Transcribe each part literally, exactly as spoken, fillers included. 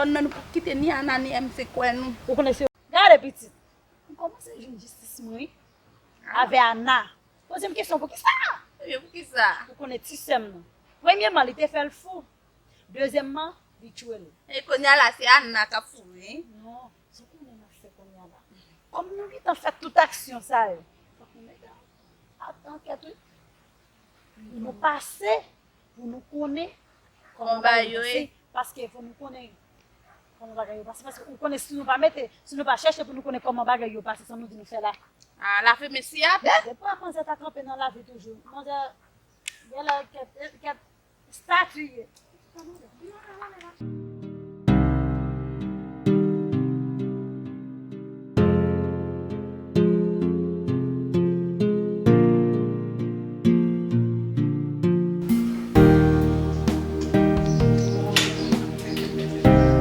Nan nou p ap kite ni Ana ni M C kwè nou. Ou konnen se. Gade pitit. M kòmanse jwenn jistis mwen, wi. Avè Ana. Poze m kesyon poukisa? Ebyen, poukisa? Ou konnen ti sè m nan. Premyèman, li te fè l fou. Dezyèmman, li tchwe l. E kounye a la, se Ana k ap fou, wi. Non, sa w konnen n ap fè kounye a la. Kòm nou gentan fè tout aksyon sa yo, fòk nou mete an, an, ankèt, wi. Pou nou pase, pou nou konnen kòman bagay yo ye. Paske fò nou konnen kòman bagay yo pase. Paske ou konnen si nou pa mete, si nou pa chèche pou nou konnen kòman bagay yo pase, sa nou di nou fè la. Ah, lave men si a. Depi manzè ta kanpe nan lave toujou. Manzè, genlè kèt, kèt, Stati ye.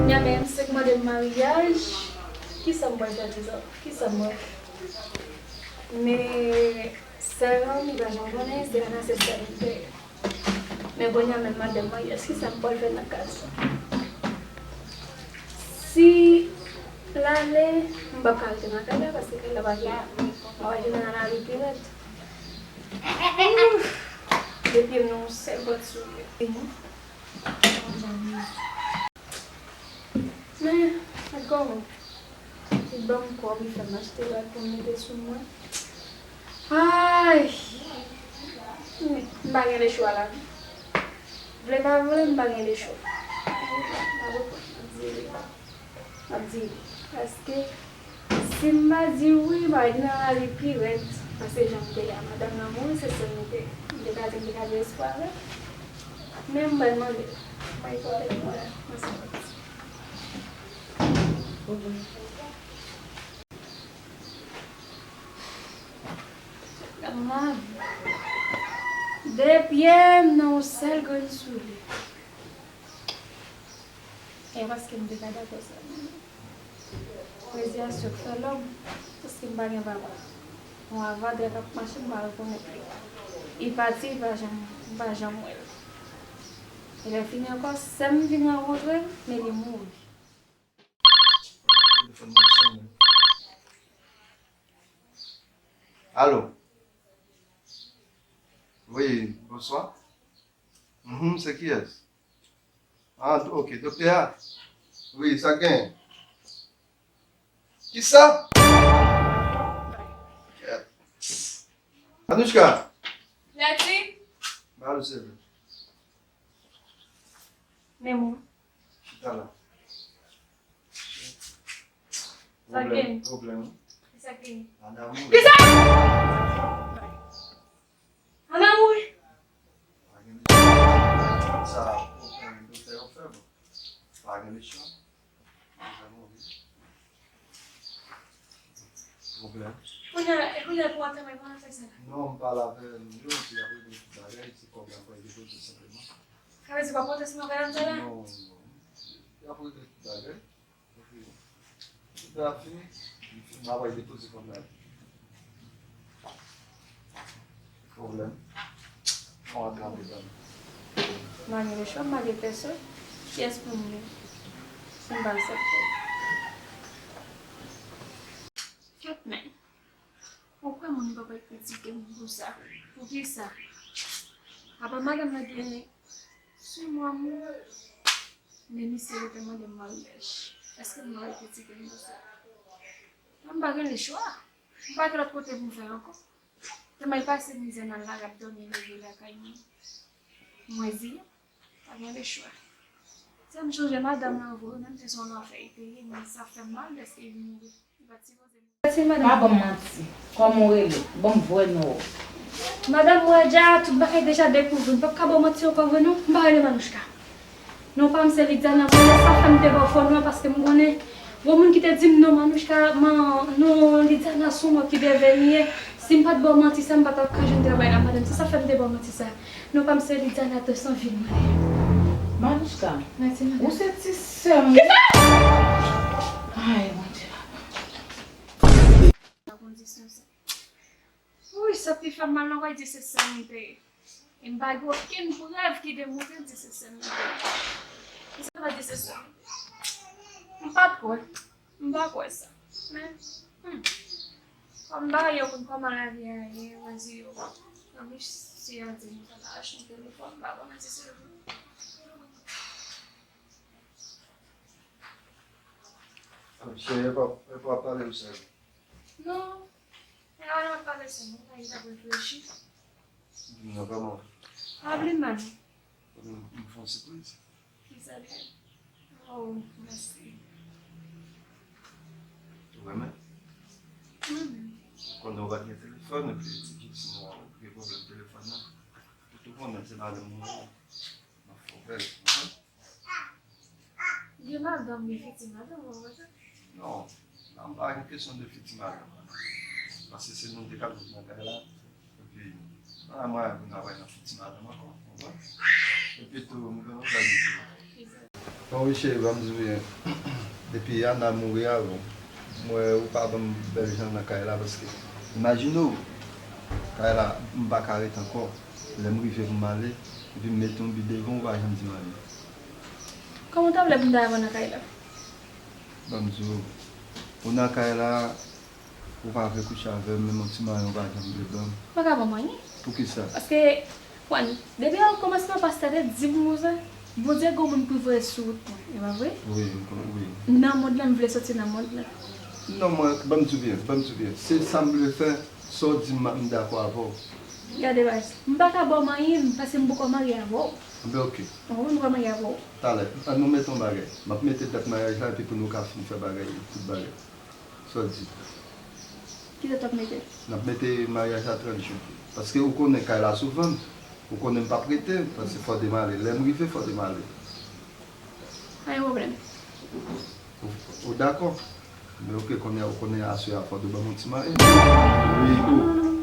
Nya men, M C mande m maryaj, kisa m pral fè, kisa, kisa m pral fè? Men sè Rami pa janm konnen, se Ana se sè m te ye. Men kounye a menm madanm mwen, èske sa m pral fè nan kay sa? Si l ale, m p ap ka rete nan kay la, paske kay la pa vle. M ap al jwenn nan lari pi rèd. Ouf! Depi m nan yon sèl bòt sou li. Men, ak kòman? Li ban m kòb, li fè m achte rad pou m mete sou mwen. Ay! Men, m pa gen lechwa la. Vle pa vle, m pa gen lechwa. M ap di wi. M ap di wi. Paske, si m pa di wi, m a nan lari pi rèd. Paske jan m te ye a, madanm nan mouri, se sèl m te, m te ka di m te ka gen espwa avè l. Men m pral mande l. Mwen pote l mwen nan sa pati. Gad lavi. De pye m nan yon sèl grenn soulye. E paske m te ka dakò sa. Reziyasyon k fè lòm, paske m pa gen papa. Yon avadra k ap mache, m pa rekonèt li. Li pati, m pa janm, m pa janm wè l. E lè fini ankò, sè m vin rankontre l, men li mouri. Telefòn nan sonnen. Alo. Wi, bonswa. Mhm, se kiyès? Ah, ok, doktè a? Wi, sa k genyen? Kisa? Kèt. Anouchka! Lati? Ba l seve. Men mwen. Chita la. Sa gen? Pwoblèm, pwoblèm. Sa gen? Ana mouri. Kisa? Ana mouri? Pa gen lechwa. Sa, pwoblèm, doktè yo fè bon. Pa gen lechwa. Ana mouri. Pwoblèm. Kounye a, e kounye a pou antèman, pou afè sa la? Non, m pale avè l, yo di y ap regle tout bagay, se kòb la pou depoze senpleman. Sa vle di w pa pote sou madanm sa la? Non, non. Y ap regle tout bagay. Epi, tout bagay fini, m ap al depoze kòb la. Pwoblèm. Mwen atrape zam. M pa gen lechwa, m pa gen pèsòn. Kiyès pou m ye? Si m pa aksepte. Kèt men. Ou kwè moun yo pa pral kritike m pou sa? Poukisa? Apa madanm nan gen six mwa mouri, men misye rete mande m maryaj. Èske moun yo pral kritike m pou sa? Mwen m pa gen lechwa. M pa gen lòt kote pou m fè ankò. Tèlman l pase mizè nan lari ap dòmi leve lakay moun. Mwen di, pa gen lechwa. Sa m chonje madanm nan vre, menm si se yon lanfè li te ye, men sa fè m mal dèske li mouri. Li pa t sipoze mouri. Pa ban m manti. Kòman w rele? Ban m vrè non w. Madanm Radja, tout bagay deja dekouvri. M p ap ka ba w manti ankò vre non. M pa rele Manouchka. Non pa m se Lidiana, mwen sa fè m te ba w fo non an paske m konnen gon moun ki te di m non Manouchka, man, non Lidiana se yon mò ki deveni ye. Si m pa t ba w manti sa, m pa t ap ka jwenn travay la madanm. Se sa fè m te ba w manti sa. Non pa m se Lidiana de Sanvil mwen ye. Manouchka, ou se ti sè m. Kisa? Ay, Bondye papa. Nan kondisyon sa. Wi, sa pi fè m mal nan kò, di se sè m te ye. E m pa gen okenn prèv ki demontre di se sè m te ye. Kisa vle di se sè m te ye? M pa t kwè. M pa kwè sa. Men, hmm, kòm m pa yo konn kòman lavi a ye, mwen di yo, nan misye an di m fè m al achte yon telefòn, m pa konn si se vre. Cheri, e pa, e pa pale ou sèl. Non, e pa nan pale sèl, non, mwen t ap reflechi. Non, kòman? Pa bliye m. M, m fè yon sipriz. Kisa l ye? Oh, mèsi. Ou renmen? Mwen menm. Konnen ou pa t gen telefòn, epi ti fi, sinon ou gen pwoblèm telefòn nan. Ou tou konnen se madanm mwen ye. M ap fè w pè, ou konprann? Gen madanm, gen fiti madanm, ou konprann? Non, la m pa gen kesyon de fiti madanm. Paske se nou de k ap viv nan kay la. Epi, pa gen mwayen pou n travay nan fiti madanm ankò, konprann? Epi tou, m gen yon bagay di w. Bon, wi, cheri, ban m di w byen. Depi Ana mouri a, bon, m wè ou pa ban m bèl jan nan kay la, paske imajine w, kay la, m pa ka ret ankò. Lè m rive pou m ale, epi m mete yon bi devan w, ou pa janm di m anyen. Kòman w ta vle pou m ta avè w nan kay la? Ban m di w, ou nan kay la, ou pa vle kouche avè m, menm yon ti manyen ou pa janm vle ban m. Ou pa ka ban m anyen. Poukisa? Paske, konprann, depi nan kòmansman pastè te di m konsa, Bondye gen yon moun pou voye sou wout mwen, e pa vre? Wi, m kon-, wi. Nan mond lan, m vle soti nan mond lan. Non, mwen, ban m di w byen, ban m di w byen. Se sa m vle fè, sa w di m, m dakò avè w. Gade baz, m pa ka ba w manyen, paske m poko marye avè w. Anben, oke. Ou konprann, m poko marye avè w. Talè, ann nou mete yon bagay. M ap mete dat maryaj la, epi pou nou ka fin fè bagay, tout bagay. Sa w di? Ki dat w ap mete? N ap mete maryaj la trant jen. Paske ou konnen kay la sou vann. Ou konnen m p ap rete, paske fò de m ale. Lè m rive, fò de m ale. Pa gen pwoblèm. Ou, ou dakò? Men oke, kounye a, ou konnen aswè a fò de ban m yon ti manyen. Wi, ou.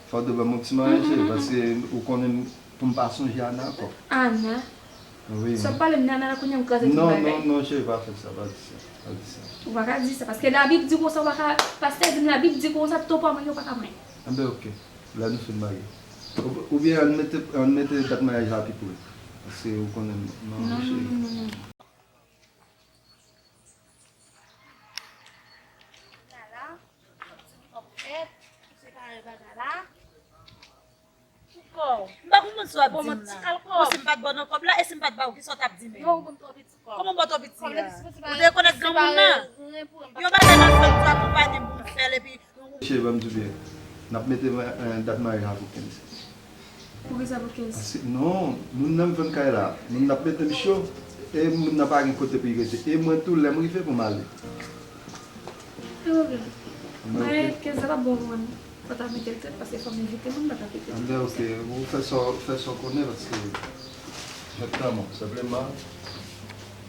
Fò de ban m yon ti manyen, cheri, paske ou konnen m, pou m pa sonje Ana ankò. Ana? Wi. Sa w pale m nan, nan, nan, kounye a m kraze tout bagay. Non, non, non, cheri, pa fè sa, pa di sa, pa di sa. Ou pa ka di sa, paske Labib di konsa, ou pa ka, pastè di m Labib di konsa, tout pwoblèm yo pa ka manyen. Anben, oke. Lè nou fin marye. Ou, oubyen ann mete, ann mete dat maryaj la pi pre. Paske ou konnen, non, non, cheri. Non, non, non, non. Pou kò w. M pa konprann sa w ap di m la. Bon, si m pa t ba w nan kòb la, e si m pa t ba w, kisa w t ap di m? Kòman m ba w twò piti kòb? Kòman m ba w twò piti a? Ou te rekonèt granmoun nan? Yon bagay nan fè m, ou akonpanye m pou m fè l, epi. Cheri, ban m di w byen. N ap mete, eh, dat maryaj la pou kenz. Poukisa pou kenz? Paske, non, moun nan m vann kay la. Moun nan ap mete m cho. E moun nan pa gen kote pou l rete. E mwen tou, lè m rive pou m ale. Anben, oke. Men kenz la p ap bon pou mwen. Fò w ta mete l tèt, paske fò m envite moun, m pa ka kite l. Anben, oke. Ou fè sa, fè sa w konnen, paske mèt tanman, senpleman,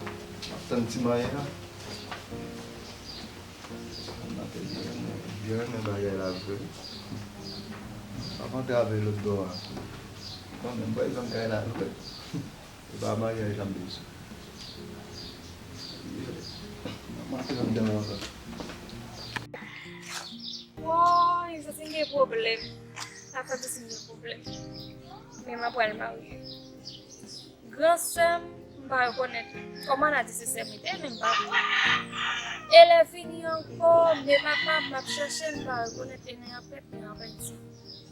m ap tann ti manyen an. M ap byen renmen, byen renmen bagay la vre. M ap antrave lòt bò a. Bon, men m pa janm kay la vre. E pa maryaj la m bezwen. Mwen, mwen, mwen, mwen, mwen. Woy, m santi m gen pwoblèm. M santi m gen pwoblèm. Men m ap pral marye. Gran sè m, m pa rekonèt. Kòman n a di se sè m li te, men m pa konn. E lè fini ankò, men papa m, m ap chèche l, m pa rekonèt. E nan yon pèt, men yon pèt di.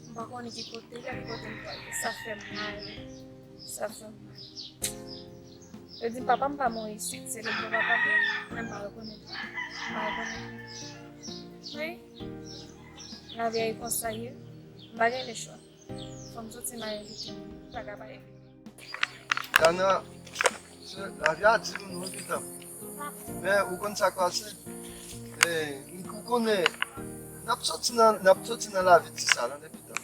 M pa konnen ki kote l ye, ki kote m pral ye. Sa fè m mal. Sa fè m mal. Yo di papa m pa mouri isit, se lòt bò papa m, men m pa rekonèt li. M pa rekonèt li. Wi. Lavi a e konsa ye. M pa gen lechwa. Fò m soti m al evite moun. M pa ka pa evite. Dana, se, lavi a di nou, nou evitan. Men, ou konn sa k pase? Eh, ou konnen, n ap soti nan, n ap soti nan lavi ti sa, nan depi tan.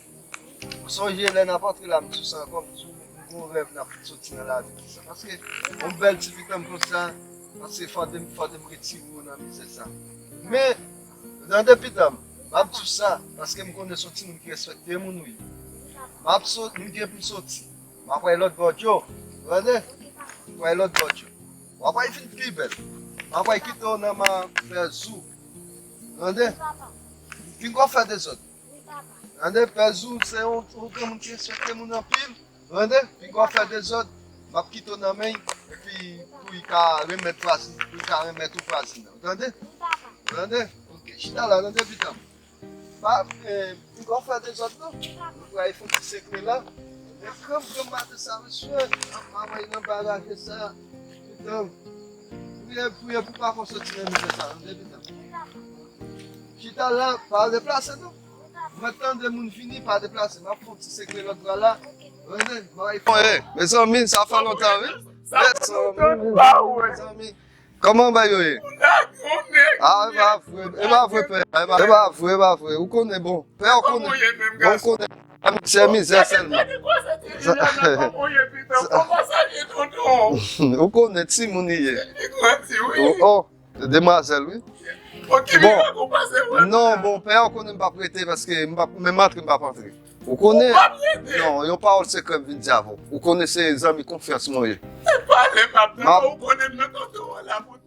Ou sonje lè n ap antre la, m di w sa ankò, m di w, m gen yon rèv n ap soti nan lavi ti sa. Paske, yon bèl ti pitanm konsa, paske fò de m, fò de m retire w nan mizè sa. Men, nan depi tan, m ap di w sa, paske m konnen se yon timoun ki respekte moun, wi. M ap so-, m gen pou m soti. M ap pral lòt bò djo. Tande? M ap pral lòt bò djo. W ap pral vin pi bèl. M ap pral kite w nan men pè Zou. Tande? Vin gon fè dezòd. Tande? Pè Zou se yon, yon granmoun ki respekte moun anpil. Tande? Vin gon fè dezòd. M ap kite w nan men l. Epi pou li ka remèt vwazin, pou li ka remèt ou vwazin nan. Ou tande? Ou tande? Ok, chita la, tande pitit. Pa, eh, piga w fè dezòd non. Ou pral fè ti sekre la. E kranm granm maten sa, mesye, ap travay nan baraje sa. Pitit. Priye, priye pou pa fè w soti nan mizè sa, tande pitit. Chita la, pa deplase non. Mwen tande moun vini, pa deplase. M ap fè yon ti sekre lòt bra la. Tande, mwen fè. Mezanmi, sa fè lontan, wi. Mezanmi, mezanmi. Kòman bagay yo ye? Ah, e pa vre, e pa vre, pè. E pa, e pa vre, e pa vre. Ou konnen, bon. Pè, ou konnen. Bon, ou konnen. Mizè, mizè sèlman. Ou konnen, timoun li ye. Oh, oh. Demwazèl, wi. Bon, non, bon, pè, ou konnen m p ap rete paske m p ap, menm antre, m p ap antre. Ou konnen? Non, yon pawòl sekrè m vin di avè w. Ou konnen se zanmi konfyans mwen ye. Se pale m ap di w, ou konnen m nan kote w la pou tout.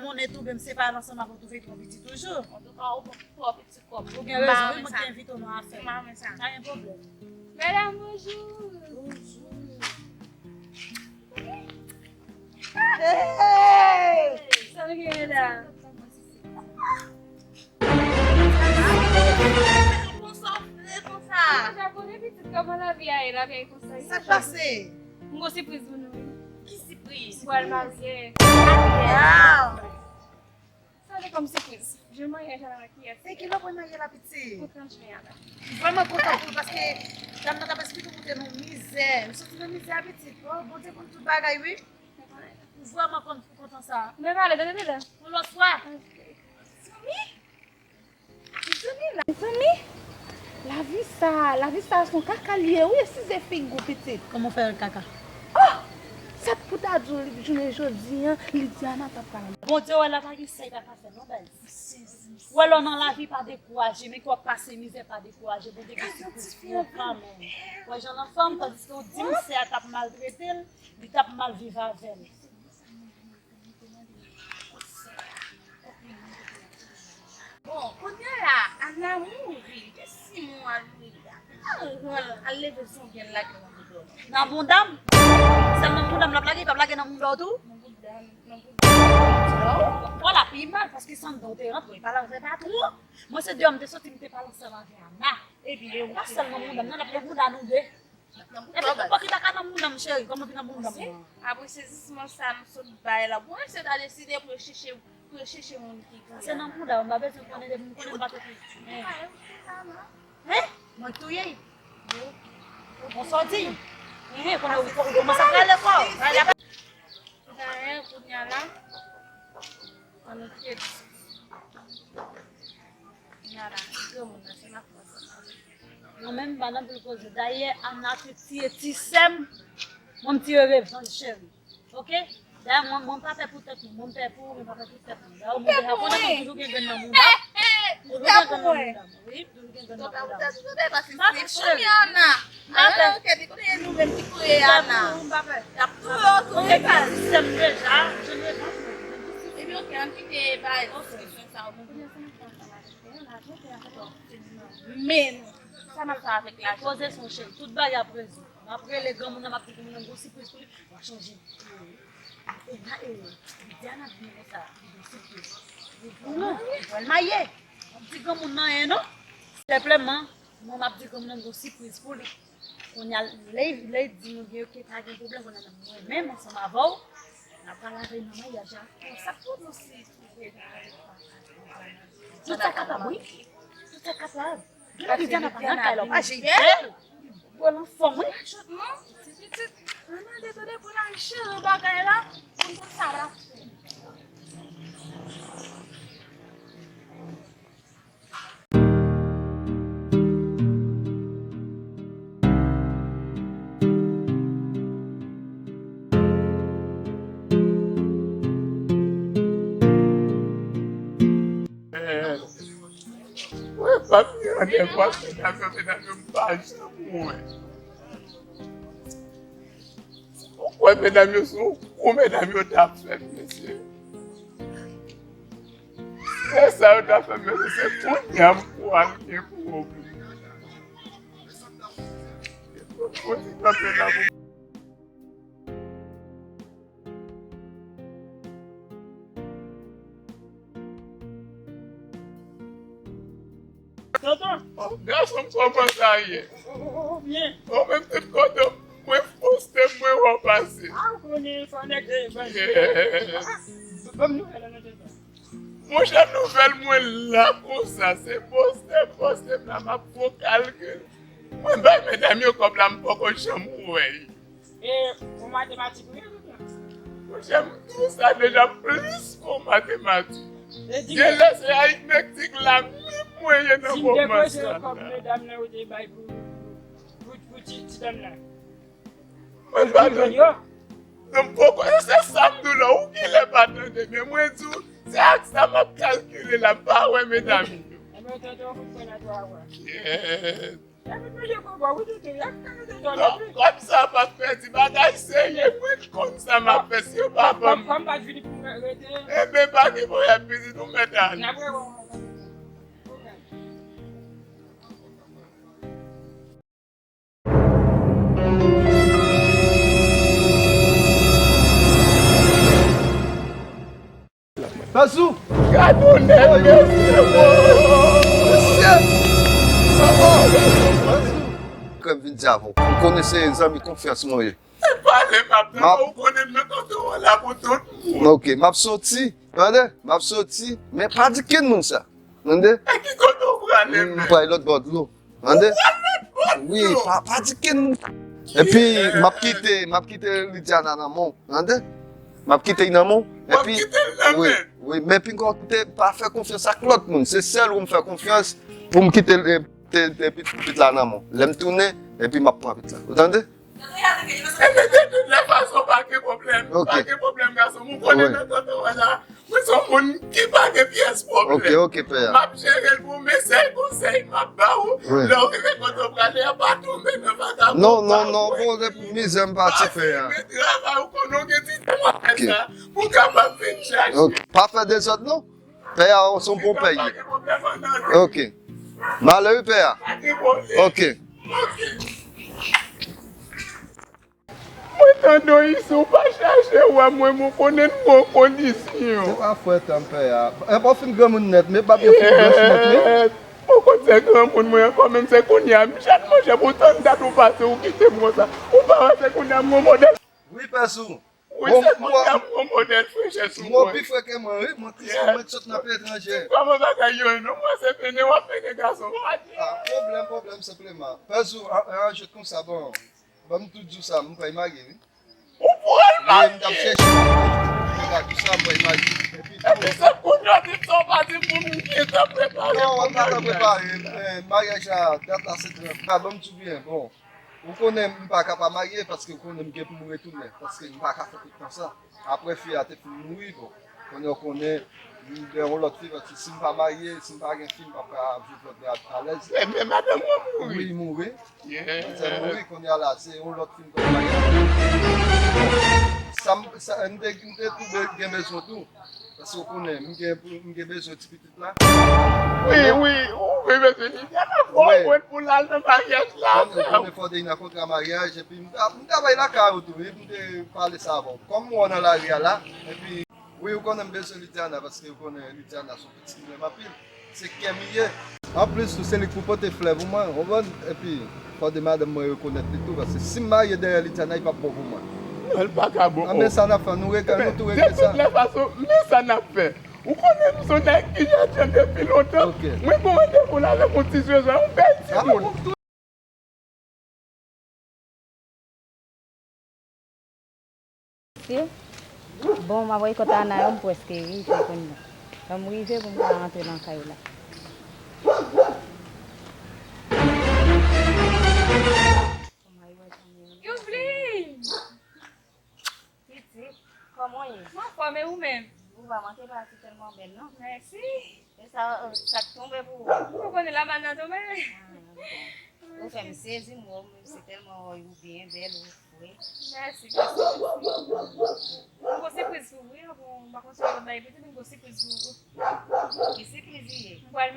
Mwen twouve m separe ansanm avè w, twouve tro piti toujou. Antouka, ou twò piti kòm. Ou gen rezon, wi, mwen te envite w nan afè. M pa renmen sa. Pa gen pwoblèm. Medam, bonjou. Bonjou. Hey! Sa nou genyen la? Konsa w fre konsa. Mwen deja konnen pitit kòman lavi a ye, lavi a ye konsa. Sa k pase? M gon sipriz pou nou wi. Ki sipriz? M pral marye. Wow! Sa se kòm sipriz. Je marye a la kiyès? E kilè w pral marye la pitit? Pou trant jen a la. M vrèman kontan pou ou paske dam nan t ap esplike w kote nou mizè. Nou soti nan mizè a pitit. Oh, Bondye konn tout bagay wi. M vrèman konn, kontan sa. Men pale, tande, tande. Yon lòt fwa. Zanmi? Mezanmi, la, mezanmi, lavi sa, lavi sa se yon kaka li ye wi, e si se figi w pitit. Kòman w fè wè l kaka? Oh! Sa t pou ta di w li jounen jodi a, li di Ana t ap pale. Bondye wè la pa gen sa li pa ka fè non baz. Ou wè lè w nan lavi pa dekouraje, menm ke w ap pase mizè pa dekouraje, Bondye gen sipriz pou ou kanmenm. Ou wè jan l anfòm, tandiske ou di m sè a t ap maltrete l, li t ap mal viv avè l. Bon, kounye a la, Ana mouri, li te sis mwa al mouri a. Al rann, al leve zongyèl lage nan boudò. Nan bounda m? Sèl nan bounda m l ap lage, li p ap lage nan bounda w tou? Nan bounda m, nan bounda m. Bon, la pi mal, paske se anndan w te rantre, w pa lage pa twò. Mwen se deyò m te soti, m te pale ansanm avè Ana. Epi, e ou pa sèl nan bounda m, non, l ap nan bounda nou de. Epi, popo ki ta ka nan bounda m, cheri, kòman ki nan bounda m nan? Apre sezisman sa nou sot bay la, bon, mesye ta deside pou yo chèche, pou yo chèche moun ki kouri. Se nan bounda, m pa bezwen konnen depi m konnen m pa te konnen. Hein? Mwen touye. Bon, sa w di? Hein, konnen ou kòmanse ap rale kò. Dayè, kounye a la, ann nou kite di. Kounye a la, granmoun nan, se nan fòs. Mwen menm, m pa nan anpil koze. Dayè, Ana te tiye ti sè m. Mwen, m tire revanj, cheri. Oke? Dayè, mwen, mwen pa pè pou tèt mwen. Mwen, m pè pou ou, men m pa pè pou tèt mwen. Dayè, ou deja konnen, mwen toujou gen grenn nan bounda m. Toujou gen grenn nan bounda m. Wi, toujou gen grenn nan bounda m. M pa pè, cheri. M pa pè. M pa pè. Y ap touye w tou, wi, baz. Sistèm deja, je ne pense. Epi, oke, ann kite bagay diskisyon sa yo. Men, sa n ap fè avèk lajan? Poze son cheri, tout bagay ap rezoud. M ap rele granmoun nan, m ap di granmoun nan, gon sipriz pou li, w ap chanje. E la, e, Diana di m konsa, li gon sipriz. Li pou nou, pou l maye. M ap di granmoun nan, en non. Senpleman, mwen m ap di granmoun nan, gon sipriz pou li. Kounye a, lè, lè di nou byen, oke, pa gen pwoblèm, kounye a, mwen menm, ansanm avè w, n ap pral avè l nan maryaj la. Bon, sa k pwoblèm si twouve. Tout sa kapab, wi. Tout sa kapab. Gen lè Diana pa nan kay la, w pa jete l. Bon, l anfòm, wi. Ti pitit, ann ale tande pou n al jere bagay la, pou n konn sa l ap fè. Mwen pa t gen randevou ak medam yo, medam yo m pa janm wè. Ou kwè medam yo se yon kou medam yo t ap fè m, mesye? Se sa yo ta fè, men se kounye a m pou al gen pwoblèm. Fò ti kanpe la pou Tonton. Oh, gason m, kòman sa ye? Oh, oh, oh, byen. Ou menm tout kote mwen poste, mwen wè w pase. Ah, ou konnen fò nèg te vann. Yes. Ban m nouvèl nan tonton. Monchè, nouvèl mwen la konsa, se poste, poste, m la, m ap fè yon kalkil. Mwen bay medam yo kòb la, m poko janm wè l. E, ou matematik ou ye, tonton? Monchè, m tou sa deja plis ke w matematik. E di m, genlè se aritmetik la menm mwen ye nan moman sa la. Kòb medam nan yo te bay pou, pou, pou ti, ti dam nan. Mwen pa tande. Non, m poko, e se sa m di w la, ou genlè pa tande, men mwen di w, se ak sa m ap kalkile la, m pa wè medam yo. Ebyen, tonton, fout pran nan twa wè. Kèt. Epi peye kòb ou tou, tou, y ap peye tonton. Non, kòb sa p ap pèdi, bagay serye, mwen konn sa m ap fè, si yo pa ban m. Kòb pa vini pou mwen rete. Ebyen, pa gen pwoblèm, pitit, ou mèt ale. N ap rewè w. Pèsou! Gad yon nèg, mesye, bro! Mesye! Pèsou! Kè m vin di avè w. M konnen se zanmi konfyans mwen ye. Se pale m ap tann, ou konnen m nan kote w la pou tout moun. Ok, m ap soti, tande? M ap soti, men pa di kenn moun sa. Tande? E ki kote w prale, men? M pral lòt bò dlo. Tande? Wi, pa, pa di kenn. Epi, m ap kite, m ap kite Lidiana nan men w. Tande? M ap kite l nan men w. Epi, wi, wi, men pinga w te pa fè konfyans ak lòt moun. Se sèl ou m fè konfyans pou m kite l, e, te, te, pit, pit la nan men w. Lè m tounen, epi m ap pran pit la. Ou tande? Ebyen, de tout lè fason, pa gen pwoblèm. Ok. Pa gen pwoblèm, gason m. Ou konnen nan tonton an la, mwen se yon moun ki pa gen pyès pwoblèm. Ok, ok, pè a. M ap jere l pou ou, men sèl konsèy m ap ba ou, lè w rive kote w prale a, pa tonbe nan vagabon. Non, non, non, bon, mizè m pati, pè a. Pa fimen travay, ou konnen w gen ti demwazèl sa, pou w kapab vin chache. Ok. Pa fè dezòd, non. Pè a, se yon bon pè ye. Ok. M ale wi, pè a. Ok. Mwen tande w isi, ou pa chache wè mwen, mwen konnen m gen kondisyon. Se pa fwèt an, pè a. Epi w fin granmoun nèt, men bab yo fin blanch nèt, wi. Mwen konn se granmoun mwen ankò, menm se kounye a. M jèn, monchè, pou tann dat ou pase, ou kite m konsa. Ou pa wè se kounye a m gen yon modèl. Wi, pèsou. Wi, se kounye a m gen yon modèl frechè sou mwen. Mwen pi fre ke mwen, wi. Mwen ki sou mwen ki sot nan peyi etranje. Kòman bagay yo ye, non? Mwen se mennen w ap mennen gason. Ah, pwoblèm, pwoblèm, senpleman. Pèsou, an, an, jwèt konsa, bon. Ban m tou di w sa, m pral marye, wi. Ou pral marye? Wi, m t ap chèche. M t ap di sa, m pral marye. Epi tou. Epi se kounye a w di m sa, w pa di m pou m gentan prepare. Non, w pa ka prepare. Eh, maryaj la, dat la se trant. Ah, ban m di w byen, bon. Ou konnen m pa ka pa marye, paske ou konnen m gen pou m retounen, paske m pa ka fè tout tan sa. Apre fi a te fin mouri, bon, konnen ou konnen, m gen yon lòt fi, paske si m pa marye, si m pa gen fi, m p ap ka viv lòt bò a alèz. Ebyen, madanm ou mouri? Wi, mouri. Madanm mouri, kounye a la, se yon lòt fi m pral marye. Sa m, sa, m te, m te tou be-, gen bezwen tou, paske ou konnen, m gen pou, m gen bezwen ti pitit. Wi, wi, ou wi, mesye Lidiana, fò w jwenn pou l al nan maryaj la. Ou konnen fò w te nan kontra maryaj, epi m ta, m ta bay lakay ou tou, wi, m te pale sa avè w. Kòm m wè w nan lari a la, epi, wi, ou konnen m bezwen Lidiana, paske ou konnen Lidiana se yon pitit m renmen anpil. Se kè m li ye. Anplis tou, se li k pou pote flè pou mwen, ou konprann? Epi, fò de madanm mwen rekonèt li tou, paske si m marye dèyè Lidiana, li p ap bon pou mwen. Non, l pa ka bon. Anben, sa n ap fè, nou rete, nou tou rete sa. De tout lè fason, men sa n ap fè. Ou konnen m se yon nèg ki djadjan depi lontan. Ok. Mwen gen randevou la avèk yon ti zezwa, yon bèl timoun. Bon, m ap rekòt Ana yo, m prèske rive kounye a. Lè m rive pou m ka rantre nan kay la. Youvli! Pitit, kòman w ye? M anfòm, e ou menm? Ou pa manke pati tèlman bèl, non. Mèsi. E sa, sa k tonbe pou ou? Ou konnen labann nan tonbe. Ah, bon. Ou fè m sezi, m wè w, se tèlman w byen bèl, ou fre. Mèsi, mèsi, mèsi. M gon sipriz pou ou, wi, bon, m pa konn si w ap bay pitit, m gon sipriz pou ou. Ki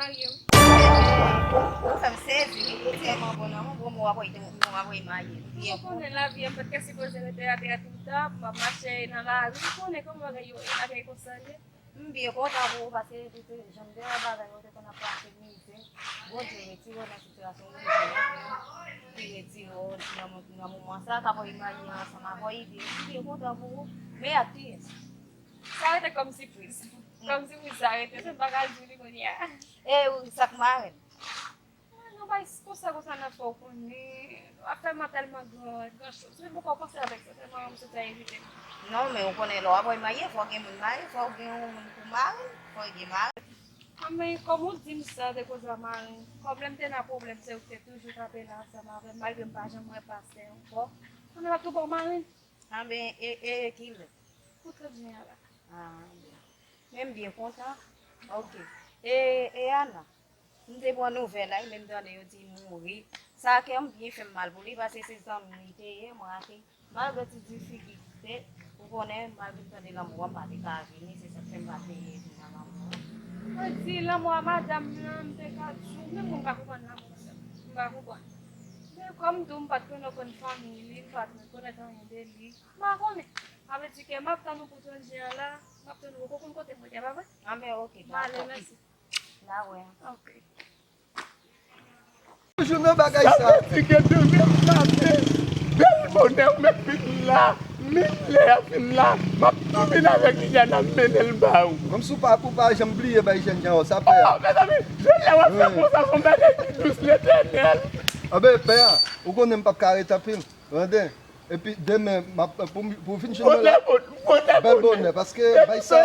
Ou fè m sezi, wi. Ou tèlman bon nan mwen, bon, mwen ap wè, mwen ap wè marye. Ou konnen lavi a, m pa t ka sipoze rete atè a toutan, m ap mache nan lari. Ou konnen kòman bagay yo ye, bagay konsa ye. M byen kontan pou ou, paske jan m te wè bagay yo te konn ap pase mizè. Bondye retire w nan sitiyasyon ou ye la. Li retire w nan mo-, nan moman sa, k ap wè marye ansanm avè w, li byen, m byen kontan pou ou. Men y ap touye m. Sa rete kòm sipriz. Kòm sipriz sa rete, se m pa ka di w li kounye a. E ou, sa k marèn? Ah, non, bay, konsa, konsa, nan fè w konnen. Afè m ap tèlman gran, gran choz. Mwen poko panse avèk sa, tèlman m sot a evite. Non, men ou konnen lè w ap wè marye, fò gen moun marye, fò gen yon moun pou marèn, fò gen marèn. Ah, men kòm ou di m sa, de koze a marèn, kòm lè m te nan pwoblèm, se ou ki te toujou kanpe la ansanm avè m, malgre m pa janm wè pastè ankò. Konnen m ap tou ba w marèn. Ah, ben, e, e, e kilè? Pou trant jen an la. Ah, ben. Men m byen kontan. Ok. E, e Ana? M te pran nouvèl la, men m tande yo di li mouri. Sa kè m byen fè m mal pou li, paske se zanmi m li te ye, m rate. Malgre ti difikilte, ou konnen, malgre m tande lanmou an, m pa te ka vini, se sa k fè m pa te vin nan lanmou an. Mwen di lanmou a madanm nan, m te ka di w, menm mwen m pa konprann lanmou, madanm. M pa konprann. Men kòm tou m pa t konn, konn fanmi li, m pa t konn anyen de li, m pa konnen. Sa vle di ke m ap tann ou pou trant jen an la, m ap tann ou, ou konn kote mwen ye, pa vre? Ah, men ok, dakò. M ale, mèsi. N a wè. Ok. Toujou nan bagay sa. Sa vle di ke demen maten, bèl bonè ou mèt vin la, menm lè a vin la, m ap tou vin avèk Liliana, m mennen l ba ou. Kòmsi w pa, ou pa janm bliye bay jènjan yo, sa pè a. Oh, mezanmi, jan lè w ap fè konsa, se yon bagay ki dous, Letènèl. Anben, pè a, ou konnen m p ap ka ret anpil. Tande, epi demen, m ap, pou, pou fin jounen la, bèl bonè, paske bay sa, m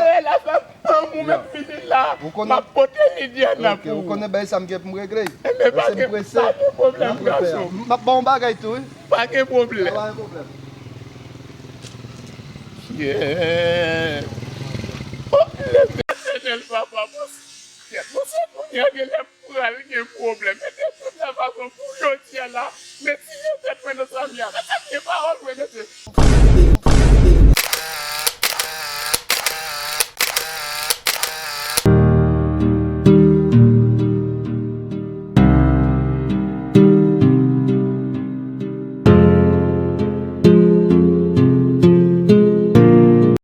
ap pote Lidiana pou ou. Ou konnen bay sa m gen pou m regle. Paske m prese. M ap ba w yon bagay tou, wi. Pa gen pwoblèm. Pa gen pwoblèm. Yeah. Oh, Letènèl, papa, bon, bon, se kounye a gen lè pral gen pwoblèm. Mete tout la fason pou jodi a la. Men si yo tèt mwen nan sa m ye a. Mete gen pawòl mwen, mete.